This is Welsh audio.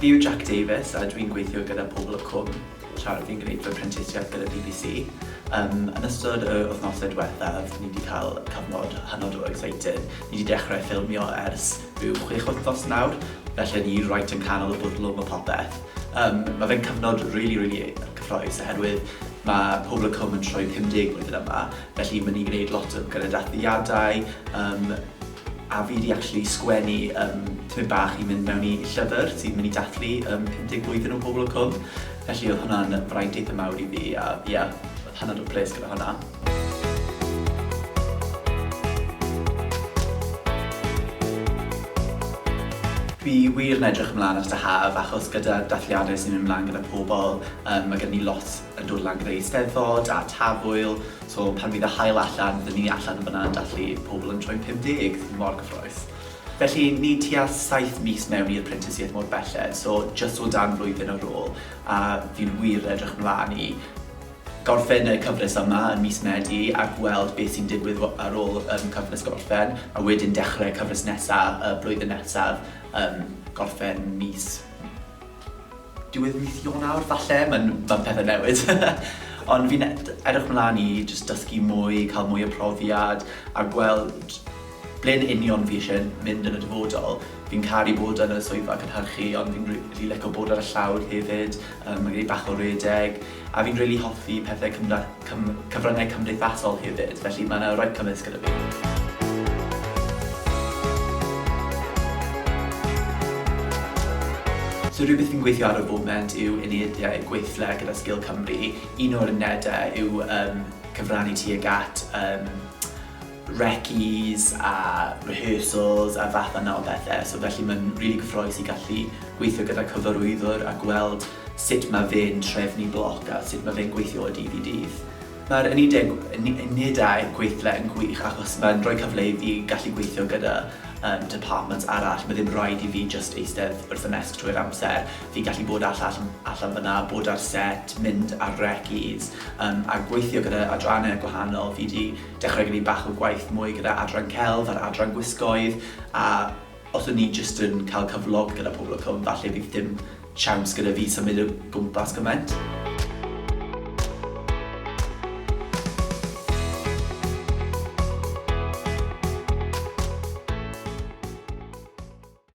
Fi yw Jack Davies a dwi'n gweithio gyda Pobl y Cwm tra fi'n gwneud fy prentisiaeth gyda BBC. Um, yn ystod y wythnosau diwethaf, ni wedi cael cyfnod hynod o excited. Ni wedi dechrau ffilmio ers rhyw chwech wythnos nawr, felly ni right yn canol y bwrlwm o popeth. Um, mae fe'n cyfnod really, really cyffroes oherwydd mae Pobl y Cwm yn troi 50 blwyddyn yma, felly mae ni'n gwneud lot o gyda dathliadau, um, a fi 'di actually sgwennu yym tipyn bach i mynd mewn i llyfr sy'n mynd i dathlu yym 50 blwyddyn o Pobl y Cwm. Felly oedd hwnna'n fraint eitha mawr i fi a ie, oedd hynod o bles gyda hwnna. Fi wir yn edrych ymlaen at y haf achos gyda dathliadau sy'n mynd mlaen gyda pobl, yym mae gen ni lot yn dod lan gyda Eisteddfod a Tafwyl, So pan fydd y haul allan, fydden ni allan yn fan'na yn dathlu pobl yn troi'n 50, sydd mor gyffrous. Felly ni tua saith mis mewn i'r prentisiaeth mor belled, so jyst o dan flwyddyn ar ôl, a fi'n wir edrych mlaen i gorffen y cyfres yma yn mis Medi a gweld beth sy'n digwydd ar ôl um, cyfres gorffen, a wedyn dechrau cyfres nesaf y blwyddyn nesaf, um, gorffen mis diwedd mis Ionawr falle, mae'n ma pethau newid. Ond fi'n edrych mlaen i jyst dysgu mwy, cael mwy o profiad a gweld ble'n union fi eisiau mynd yn y dyfodol. Fi'n caru bod yn y swyddfa cynhyrchu, ond fi'n rili licio bod ar y llawr hefyd, um, mae'n gwneud bach o redeg, a fi'n rili hoffi pethau cymda cym cyfryngau cymdeithasol hefyd, felly mae yna rhaid cymysg gyda fi. So rhywbeth fi'n gweithio ar y foment yw unedau gweithle gyda Sgil Cymru. Un o'r unedau yw um, cyfrannu tuag at um, recis a rehearsals a fath yna o bethau. So felly mae'n rili really gyffroes i gallu gweithio gyda cyfarwyddwr a gweld sut mae fe'n trefnu bloc a sut mae fe'n gweithio o dydd i dydd. Mae'r unedau gweithle yn gwych achos mae'n rhoi cyfle i fi gallu gweithio gyda um, departments arall. Mae ddim rhaid i fi just eistedd wrth y nesg trwy'r amser. Fi'n gallu bod allan, allan fyna, bod ar set, mynd ar recis um, a gweithio gyda adrannau gwahanol. Fi wedi dechrau gwneud bach o gwaith mwy gyda adran celf a'r adran gwisgoedd a os o'n i jyst yn cael cyflog gyda Pobl y Cwm, falle bydd dim siawns gyda fi symud o gwmpas gymaint.